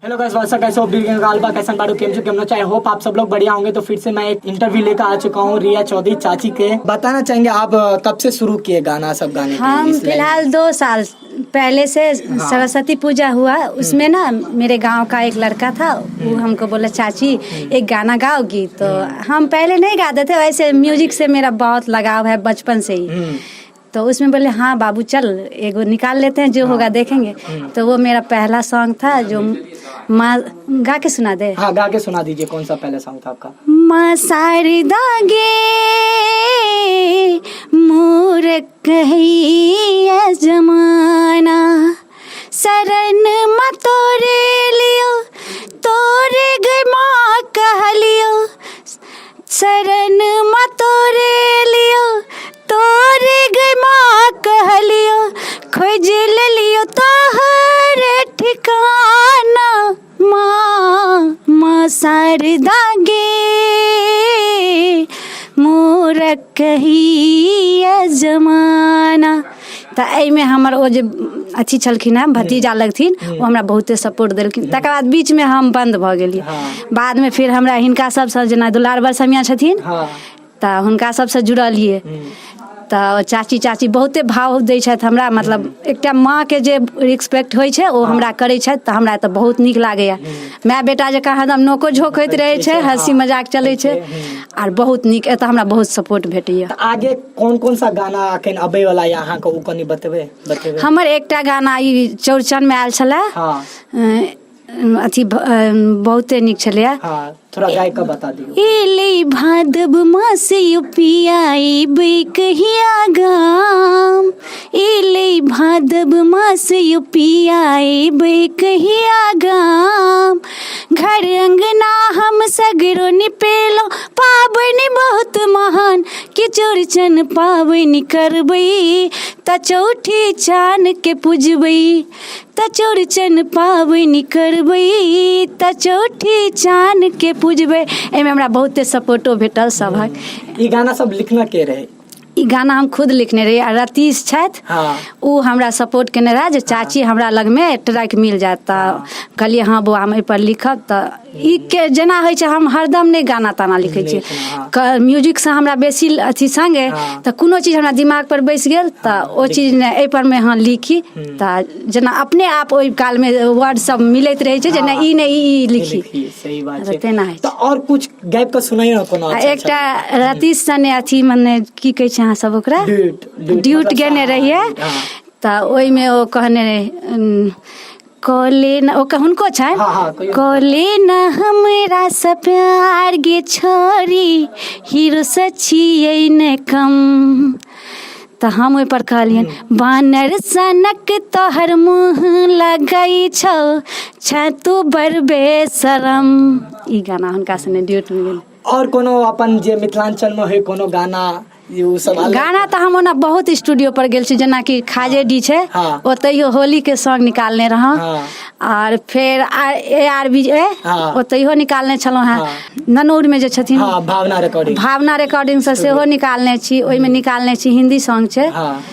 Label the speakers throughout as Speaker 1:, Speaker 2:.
Speaker 1: Hello guys, WhatsApp, कैसे हो? Bill गालबा कैसन बारू, केम छो, केम चाहे होप आप सब लोग बढ़िया होंगे। तो फिर से मैं एक इंटरव्यू लेकर आ चुका हूँ रिया चौधरी चाची के। बताना चाहेंगे आप कब से शुरू किए गाना सब गाने के
Speaker 2: हम
Speaker 1: इस लाइन में?
Speaker 2: फिलहाल 2 साल पहले से। सरस्वती पूजा हुआ उसमें ना मेरे गांव का एक लड़का था, वो हमको बोला चाची एक गाना गाओगी। तो हम पहले नहीं गाते थे, वैसे म्यूजिक से मेरा बहुत लगाव है बचपन से ही। तो उसमें बोले हाँ बाबू चल एगो निकाल लेते हैं, जो होगा देखेंगे। तो वो मेरा पहला सॉन्ग था जो माँ गा के सुना दे।
Speaker 1: हाँ, गा के सुना दीजिए। कौन सा पहला सॉन्ग था आपका?
Speaker 2: माँ शारदा गे मोर कहैया जमाना, शरण म तोरे लियो तोरे गे माँ कहलियो, शरण म तोरे लियो तोरे गे माँ कहलियो, खोज लेलियो तोहर ठिकाना माँ, माँ शारदा गे मोर कहिया जमाना। तऽ एहिमे हमर ओ जे अथी छलखिन हेँ, भतीजा लगथिन, ओ हमरा बहुते सपोर्ट देलखिन। तकर बाद बीचमे हम बन्द भऽ गेलियै। बादमे फेर हमरा हिनका सबसँ, जेना दुलार बरसमिया छथिन, तऽ हुनका सबसँ जुड़लियै। तऽ चाची चाची बहुते भाव दै छथि हमरा, मतलब एकटा माँके जे रिस्पेक्ट होइ छै ओ हमरा करै छथि। तऽ हमरा तऽ बहुत नीक लागैए। माय बेटा जकाँ हरदम नोको झोंक होइत रहै छै, हँसी मजाक चलै छै आर बहुत नीक। एतऽ हमरा बहुत सपोर्ट भेटैए।
Speaker 1: तऽ आगे कोन कोन सा गाना अखन अबै वाला यऽ अहाँके, ओ कनि बतेबै बतेबै?
Speaker 2: हमर एकटा गाना ई चौड़चनमे आयल छलए। अथी बहुते नीक छलैए।
Speaker 1: हाँ, थोड़ा गाय के बता दियौ।
Speaker 2: एलै भादव मास युपियाई कहिया गाम, एलै भादव मास युपियाई कहिया गाम, घर अंगना हम सगरो निपेलहुँ, पाबनि बहुत महान, कि चौड़चन पाबनि करबै तऽ चौठी चान के पुजबै, तऽ चौड़चन पाबनि करबै तऽ चौठी चानके पुजबै। एहिमे हमरा बहुते सपोर्टो भेटल सभक।
Speaker 1: ई गाना सब लिखना के रहे?
Speaker 2: ई गाना हम खुद लिखने रहियै आ रतीश छथि, ओ हमरा सपोर्ट केने रहए जे चाची हमरा लगमे ट्रैक मिल जायत। तऽ कहलियै हँ बौआ, हम एहिपर लिखब। तऽ ई के जेना होइ छै, हम हरदम नहि गाना ताना लिखै छियै, म्यूजिकसँ हमरा बेसी अथी सङ्गे। तऽ कोनो चीज हमरा दिमाग पर बैसि गेल तऽ ओ चीज नहि एहिपर मे अहाँ लिखी, तऽ जेना अपने आप ओहि कालमे वर्ड सब मिलैत रहै छै जे नहि ई नहि ई लिखी।
Speaker 1: सही बात छै।
Speaker 2: तेना होइ छै।
Speaker 1: तऽ आओर कुछ गाबि कऽ सुनाइयो ने कोनो।
Speaker 2: आ एकटा रतीश सने अथी मने की कहै छै अहाँ सब ओकरा, ड्यूट गेने रहियै, तऽ ओहिमे ओ कहने रहै कोले न ओ हुनको छनि।
Speaker 1: हाँ, हाँ, कहियौ।
Speaker 2: कोले न हमरा से प्यार गे छोरी, हीरो से छियै ने कम। तऽ हम ओहिपर कहलियनि बानर सनक तोहर मुँह लगै छौ, छै तू बड़ बेशरम। ई गाना हुनका सने ड्यूटमे गेल।
Speaker 1: आओर कोनो अपन जे मिथिलाञ्चलमे होइ कोनो गाना, ई उ सब अलग?
Speaker 2: गाना तऽ हम ओना बहुत स्टूडियो पर गेल छी, जेनाकि खाजेडी छै, ओतहियो होली के सॉन्ग निकालने रहौं। आर फेर ए आर बी ए, ओतहियो निकालने छलहुँ हेँ। ननौर मे जे छथिन,
Speaker 1: भावना रिकॉर्डिंग,
Speaker 2: भावना रिकॉर्डिंग से सेहो निकालने छी। ओहिमे निकालने छी, हिंदी सॉन्ग छै।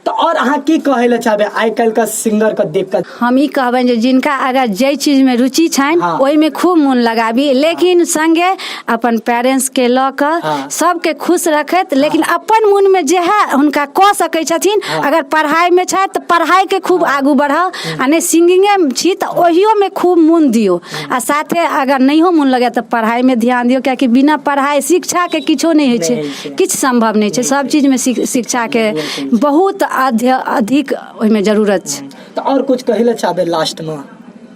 Speaker 1: तऽ आओर अहाँ की कहै लए चाहबै आइ काल्हि के सिंगर के देख कऽ?
Speaker 2: हम ई कहबनि जे जिनका अगर जाहि चीजमे रुचि छनि, ओहिमे खूब मोन लगाबी, लेकिन संगे अपन पेरेंट्सके लऽ कऽ, सबके खुश रखैत, लेकिन अपन मोनमे जे है हुनका कऽ सकै छथिन। अगर पढ़ाइमे छथि तऽ पढ़ाइके खूब आगू बढ़ाउ, आ नहि सिंगिंगेमे छी तऽ ओहियोमे खूब मोन दियौ, आ साथे अगर नहियो मोन लगै तऽ पढ़ाइमे ध्यान दियौ, कियाकि बिना पढ़ाइ शिक्षाके किछो नहि होइ
Speaker 1: नहि होइ
Speaker 2: छै,
Speaker 1: छै।
Speaker 2: किछु सम्भव नहि छै। सब चीजमे शिक्षाके बहुत अधिक ओहिमे जरूरत छै।
Speaker 1: तऽ आओर कुछ कहै लए चाहबै लास्टमे?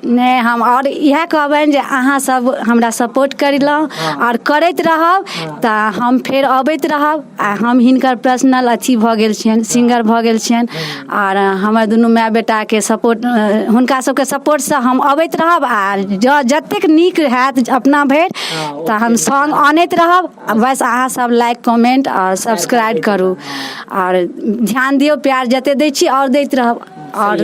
Speaker 2: नहि, हम आओर इएह कहबनि जे अहाँ सब हमरा सपोर्ट करलहुँ आओर करैत रहब तऽ हम फेर अबैत रहब। आ हम हिनकर पर्सनल अथी भऽ गेल छियनि, सिंगर भऽ गेल छियनि, आओर हमर दुनू माय बेटाके सपोर्ट, हुनका सबके सपोर्टसँ हम अबैत रहब। आ जँ जतेक नीक हैत अपना भरि तऽ हम सॉन्ग अनैत रहब। आ बस अहाँ सब लाइक, कमेंट आओर सब्सक्राइब करू आओर ध्यान दियौ। प्यार जते दै छी आओर दैत रहब। आओर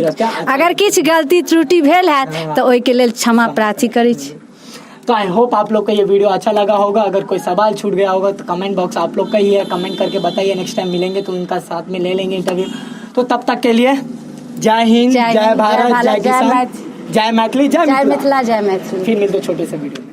Speaker 2: अगर किछु गलती त्रुटि भेल हैत तऽ ओहिके लेल क्षमा प्रार्थी करै छी।
Speaker 1: तो I hope आप लोग का ये वीडियो अच्छा लगा होगा। अगर कोई सवाल छूट गया होगा तो कमेंट बॉक्स आप लोग का ही है, कमेंट करके बताइए। नेक्स्ट टाइम मिलेंगे तो उनका साथ में ले लेंगे इंटरव्यू। तो तब तक के लिए जय हिंद, जय भारत, जय किसान।
Speaker 2: मैथिली।
Speaker 1: जय मैथिली, जय
Speaker 2: जय
Speaker 1: मिथिला।
Speaker 2: मिथिला, जय मैथिली।
Speaker 1: फिर मिलते छोटे से वीडियो में।